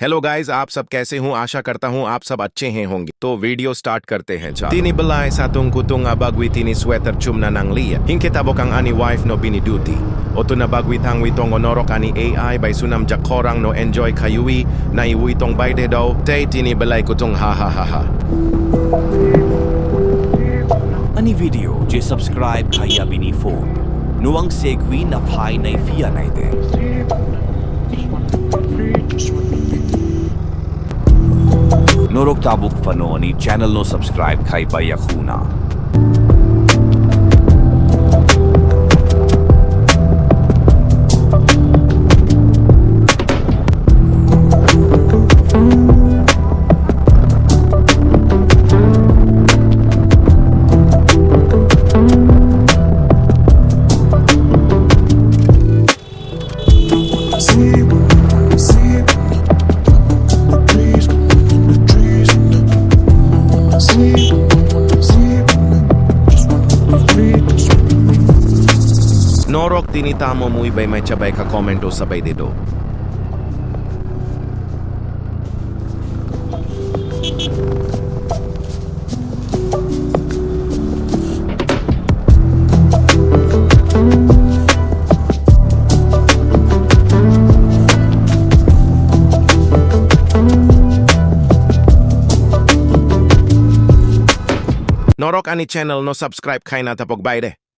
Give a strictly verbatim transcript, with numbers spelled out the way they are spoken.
Hello guys, आप सब कैसे हो? आशा करता हूँ आप सब अच्छे हैं होंगे। तो video start करते हैं, चलो। Tini belai satung kutung abagwi tini sweater chumna nanglia. Hingke tabok ang ani wife no bini duty. Otuna bagwi thangwi tongo norok ani A I bai sunam jak khorang no enjoy khayui, naiwi tong bai de do. Tei tini belai kutung ha ha ha ha. Ani video je subscribe khaiya bini phone. Nuang segwi na phai nai phia nai de. Norok tabuk phano ani channel no subscribe khai baiya khuna. Norok tini tamo mui bai mai chabai kha comment o sabai de do. Norok ani channel no subscribe khaina tapok baire.